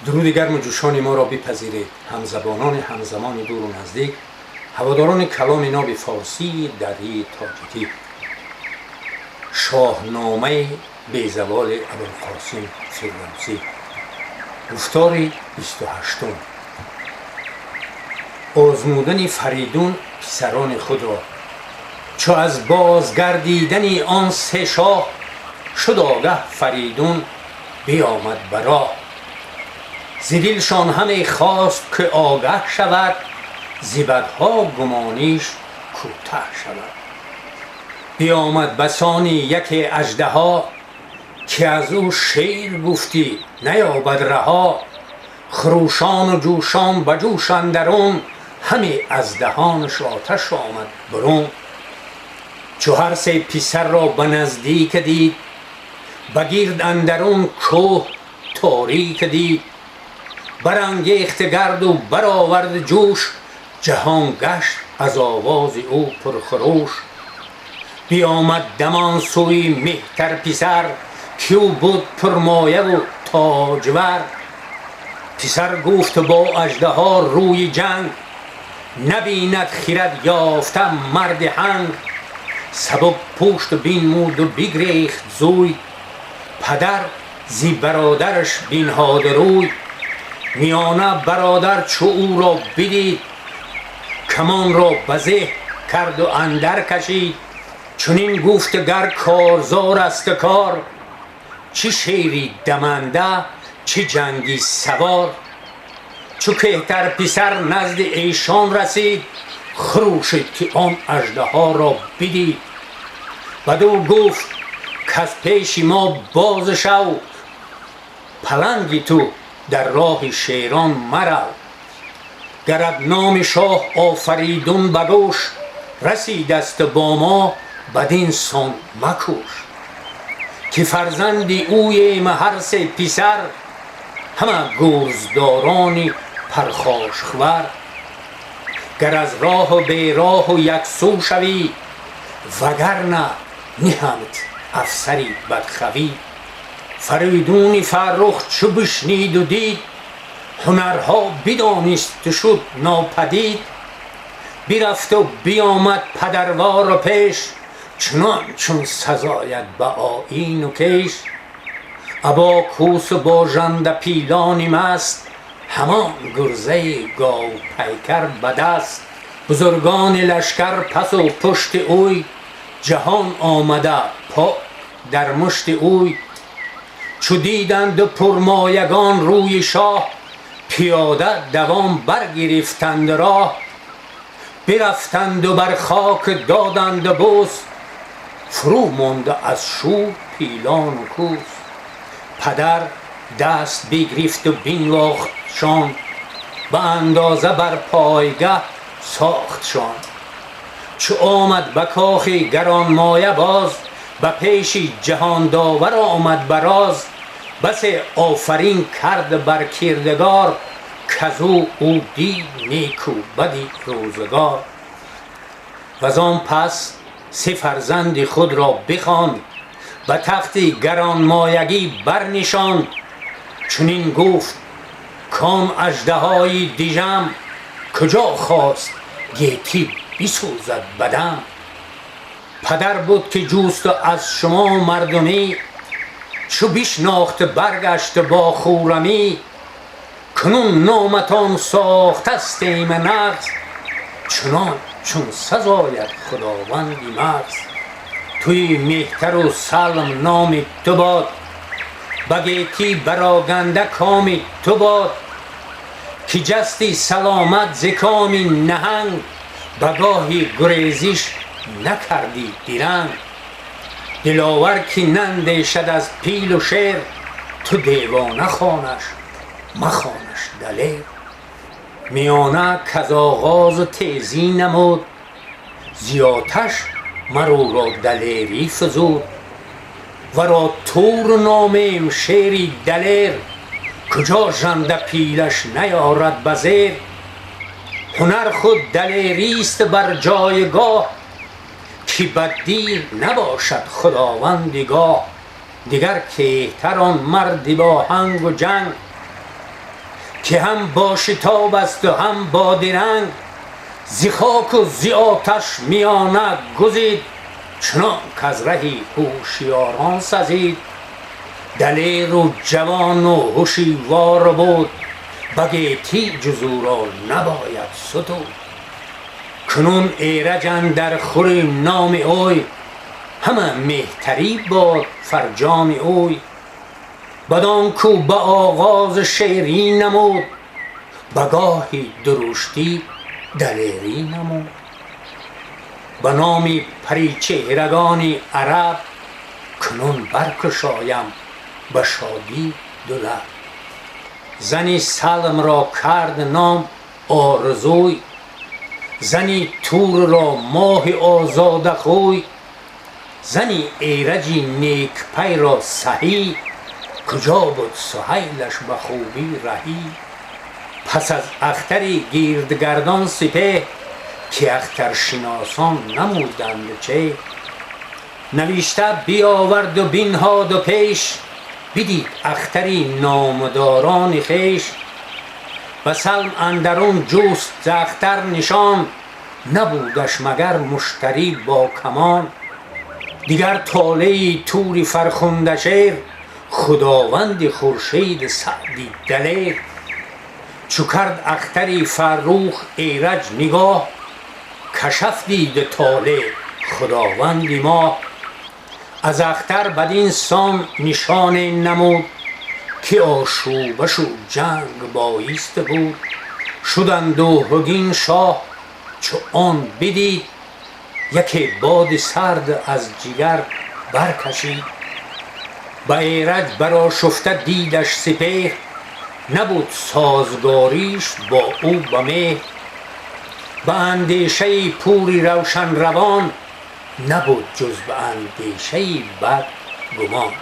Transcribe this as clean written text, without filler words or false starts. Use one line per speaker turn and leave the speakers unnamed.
Дуруди гарму ҷӯшони моро бипазиред, ҳамзабонони ҳамзамони дуру наздик, ҳаводорони каломи ноби форсии дарии тоҷикӣ. Шоҳномаи безаволи Абулқосим Фирдавсӣ, гуфтори 28-ум. Озмудани Фаридун писарони худро. Чу аз бозгардидани он се шоҳ шуд огаҳ, Фаридун биомад ба роҳ. Зи дилшон ҳаме хост, ки огаҳ шавад, зи бадҳо гумониш кӯтаҳ шавад. Биомад басони яке аждаҳо, ки аз ӯ шер гуфтӣ наёбад раҳо. Хурӯшону ҷӯшон ба ҷӯш андарун, ҳаме аз даҳонаш оташ омад бурун. Чу ҳар се писарро ба наздик дид, ба гирд андарун кӯҳ торик дид. Барангехт гарду баровард ҷӯш, ҷаҳон гашт аз овози ӯ пурхурӯш. Биомад дамон сӯи меҳтар писар, ки ӯ буд пурмояву тоҷвар. Писар гуфт бо аждаҳо рӯи ҷанг набинад хирад ёфта марди ҳанг. Сабук пушт бинмуду бигрехт зӯй, падар зи бародараш бинҳода рӯй. Миёна бародар чу ӯро бидид, камонро ба зеҳ карду андар кашид. Чунин гуфт: гар корзор аст кор, чӣ шери даманда, чӣ ҷанги савор. Чу кеҳтар писар назди эшон расид, хурӯшид, ки он аждаҳоро бидид. Бадӯ гуфт, каз пеши мо боз шав, паланги ту, дар роҳи шерон марав. Гарат номи шоҳ Офаридун ба гӯш расидаст, бо мо бадин сон макӯш, ки фарзанди ӯем ҳар се писар, ҳама гурздорони пархошхвар. Гар аз роҳу бероҳу яксӯ шавӣ, вагарна ниҳамт афсари бадхавӣ. Фаридуни Фаррух чу бишниду дид, ҳунарҳо бидонист, шуд нопадид. Бирафту биомад падарвору пеш, чунон чун сазояд ба оину кеш. Або кӯсу бо жандапилони маст, ҳамон гурзаи говпайкар ба даст. Бузургони лашкар пасу пушти ӯй, ҷаҳон омада по дар мушти ӯй. Чу диданду пурмоягон рӯи шоҳ, пиёда давон баргирифтанд роҳ. Бирафтанду бар хок доданду бӯс, фурӯ монда аз шӯр пилону кӯс. Падар даст бигирифту бинвохтшон, ба андоза бар пойгаҳ сохтшон. Чу омад ба кохи гаронмоя боз, ба пеши ҷаҳондовар омад бароз. Басе офарин кард бар кирдигор, казу ӯ дид неку бади рӯзгор. Вазон пас се фарзанди худро бихонд, ба тахти гаронмоягӣ барнишонд. Чунин гуфт: кон аждаҳои дижам куҷо хост гетӣ бисӯзад бадам? Падар буд, ки ҷусту аз шумо мардумӣ, чу бишнохт, баргашт бо хуррамӣ. Кунун номатон сохтастем нағз, чунон чун сазояд худованди мағз. Туи меҳтару салм номи ту бод, ба гетӣ бароганда коми ту бод. Ки ҷасти саломат зи коми наҳанг, ба гоҳи гурезиш накардӣ диранг. Диловар ки нандешад аз пилу шер, ту девона хонаш, махонаш далер. Миёна каз оғозу тезӣ намуд, зиёташ марӯро далерӣ фузуд. Варо Тур номем, шери далер, куҷо жанда пилаш наёрад ба зер. Ҳунар худ далерист бар ҷойгоҳ, ки баддир набошад худованди гоҳ. Дигар кеҳтар он марди бо ҳангу ҷанг. Ки ҳам бо шитоб аст ва ҳам бо диранг, зи хок ва зи оташ миёна гузид, чунон к-аз раҳи ҳушёрон сазид. Далеру ҷавону ҳушивор буд, ба гетӣ ҷуз ӯро набояд сутуд. Кунун Эраҷ андар хури номи ӯй, ҳама меҳтарӣ бод фарҷоми ӯй. Бадон ку ба оғози шерӣ намуд, ба гоҳи дуруштӣ далерӣ намуд. Ба номи паричеҳрагони араб, кунун баркушоям ба шодӣ ду лаб. Зани Салмро кард ном Орзуй, зани Турро моҳи озодахӯй, зани Эраҷи некпайро Саҳӣ, куҷо буд Суҳайлаш ба хубӣ раҳӣ. Пас аз ахтари гирдгардон сипеҳ, ки ахтаршиносон намуданд чеҳ, навишта биёварду бинҳоду пеш, бидид ахтари номдорони хеш. Ба Салм андарун ҷуст з ахтар нишон, набудаш магар Муштарӣ бо камон. Дигар толеи Тури фархундашер, худованди хуршеди Саъди далер. Чу кард ахтари фаррух Эраҷ нигоҳ, кашаф дида толеъ худованди моҳ. Аз ахтар бадин сон нишоне намуд, ки ошӯбашу ҷанг боиста буд. Шуд андӯҳгин шоҳ чу он бидид, яке боди сард аз ҷигар баркашид. Ба Эраҷ барошуфта дидаш сипеҳр, набуд созгориш бо ӯ ба меҳр. Ба андешаи пури равшанравон, набуд ҷуз ба андешаи бад гумон.